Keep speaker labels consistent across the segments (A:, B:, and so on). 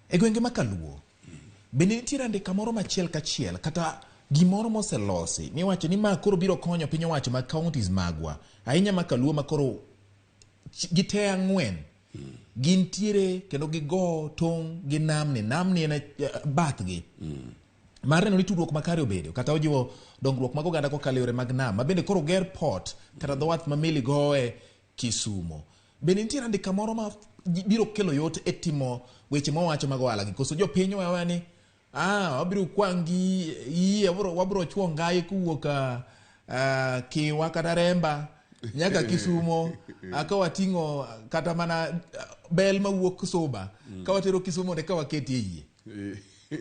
A: E gwenge ma Kaluo, bende nitiere andika moro machiel kachiel kata gimoro moselosi miwacho ni ma koro biro konyo piny owacho mag counties magwa ahinya ma Kaluo ma koro gite ang'wen gintiere kendo gigo tong' gi namni namni en bathgi mar neno ni tudruok makare obedo kata ojiwo dongruok mag oganda kokalo e yore mag nam ma bende koro ger port kata dho wath ma meli gowe Kisumo. Bende nitiere andika moro ma biro kelo yot e timo weche mawacho mag ohala gi koso jopiny oweyo aweya ni ah wabiro kwangi yie wabiro chuo ngai kowuok Kiwa kata Remba nyaka Kisumo ka wating'o kata mana bel mawuok Suba ka watero Kisumo mondo eka waketie yie.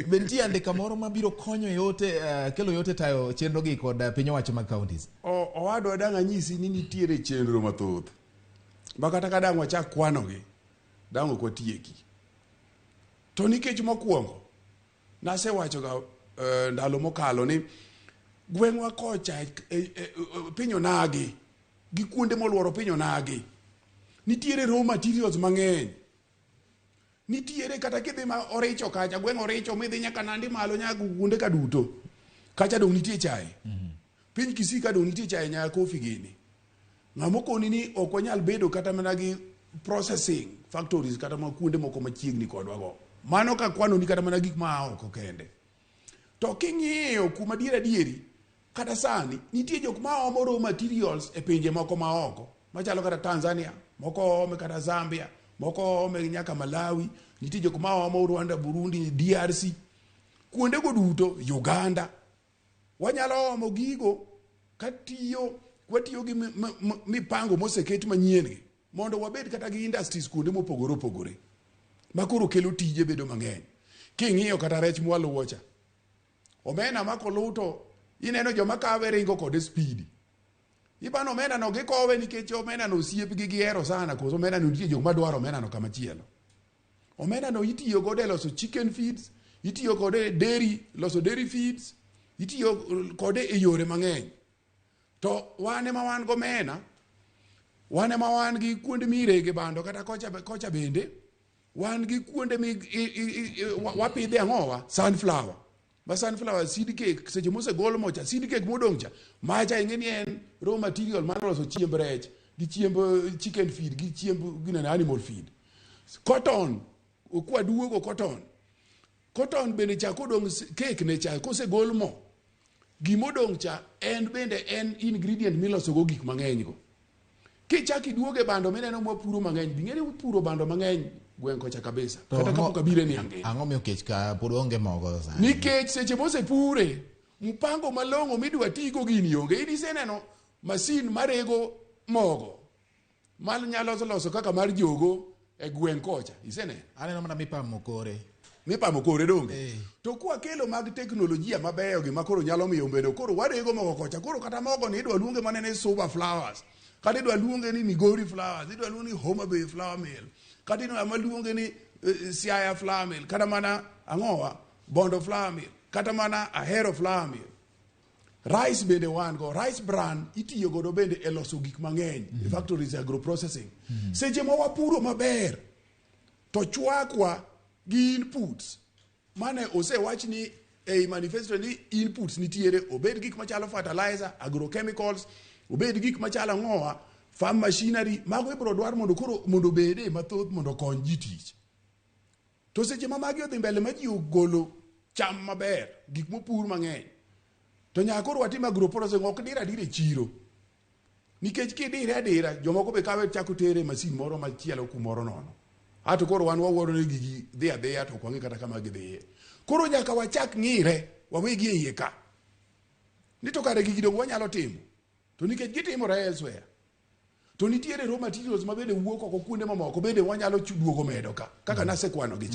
A: Be nitie andika moro mabiro konyo yote kelo yote tayo chenro gi kod piny owacho mag counties?
B: Owadwa dang' anyisi ni nitiere chenro mathoth ma kata ka dang' wachak kwanogi dang' ok watieki. To nikech mokwongo nasewachoga ndalo mokalo ni gweng'wa kocha piny onagi gi kuonde moluoro piny onagi nitiere raw materials mang'eny. Nitiere kata kidhi ma Oricho kacha, gweng' Oricho midhi nyaka Nandi malo nyaka kuonde ka duto. Kacha dong' nitie chae. Piny Kisii ka dong' nitie chae nyaka kofi gini. Ng'ama okoni ni ok wanyal bedo kata mana gi processing factories kata ma kuonde moko machiegni kodwa go. Mano ka kwanoni kata mana gik ma oko kende. To king'iyo kuom adier adieri, Kata sani, nitie jok ma omo raw materials e pinje moko ma oko, machalo kata Tanzania, moko ome kata Zambia, moko ome nyaka Malawi, nitie jok ma omo Rwanda, Burundi, DRC. Kuondego duto, Uganda. Wanyalo omo gigo katiyo, watiyo gi mipango moseket manyien gi mondo wabed kata gi industries kuonde mopogore opogore ma koro kelo tije bedo mang'eny. King'iyo kata rech mwaluwo cha, Omena ma koluw to ineno joma kawe ringo kode speed. Ipano omena no gikowe nikech omena no osiepgi gihero sana koso omena no nitie jok madwaro omena no kama chielo. Omena no itiyo godo e loso chicken feeds, itiyo kode e dairy, loso dairy feeds, itiyo kode e yore mang'eny. To wan ema wan gomena, wan ema wan gi kuonde mirege bando kata kocha, kocha bende Wan gi kuonde mi wapidhe ang'owa? Sunflower. Ma sunflower seed cake seche mosegol mocha seed cake modong' cha macha ing'e ni en raw material mar loso chiemb rech gi chiemb chicken feed gi chiemb ginene animal feed. Cotton kwaduogo cotton. Cotton bende cha kodong' cake ne cha kosegol mo gimodong' cha en bende en ingredient miloso go gik mang'eny go. Kichak iduoge bando mineno mwapuro mang'eny, bing'e ni upuro bando mang'eny gweng' kocha kabisa.
A: To
B: Kata
A: ang'o-
B: kapok abire niang' gini.
A: Ang'o miyo kech ka pod onge mogo sani?
B: Nikech seche mosepure, mpango malong'o midwa tigo gini onge. In iseneno masin marego mogo ma nyalo loso kaka mar jogo e gweng' kocha. Iseneno?
A: Aneno mana mipamo kore.
B: Mipamo kore donge?
A: Eh.
B: To kwakelo mag teknolojia mabeyo gi ma koro nyalo miyo bedo koro warego mogo kocha. Koro kata mogo ni idwa luonge mana ni Suba Flowers. Kata idwa luonge ni Migori Flowers, idwa luonge ni Homa Bay Flour Mill. Kata idwa ma luonge ni Siaya Flour Mill, kata mana ang'owa Bondo Flour Mill, kata mana Ahero Flour Mill. Rice bende wan go, rice bran itiyo godo bende e loso gik mang'eny e factories agro processing. Seche ma wapuro maber to chwakwa gi inputs mane osewach ni ei manifesto ni inputs nitiere obed gik machalo fertilizer, agrochemicals, obed gik machalo ang'owa, farm machinery, mago ibiro dwar mondo koro mondo obede mathoth mondo okony ji tich. To seche ma magi odhi mbele ma ji ogolo cham maber, gik mopur mang'eny, to nyaka koro watim agro processing, ok dir adira e chiro. Nikech kidire adira, jomoko be kawe chako tere e masin moro machielo kumoro nono. Ato koro wan wawuoro ni gigi dhi adhiya to ok wang'e kata kama gidhiye. Koro nyaka wachak ng'ire, wawegi e iye ka. Ni to kare gigi donge wanyalo timo. To nikech gitimore elsewhere. To nitiere raw materials ma bende wuok oko kuonde mamoko bende wanyalo duogo medo ka kaka nasekwano gi cha.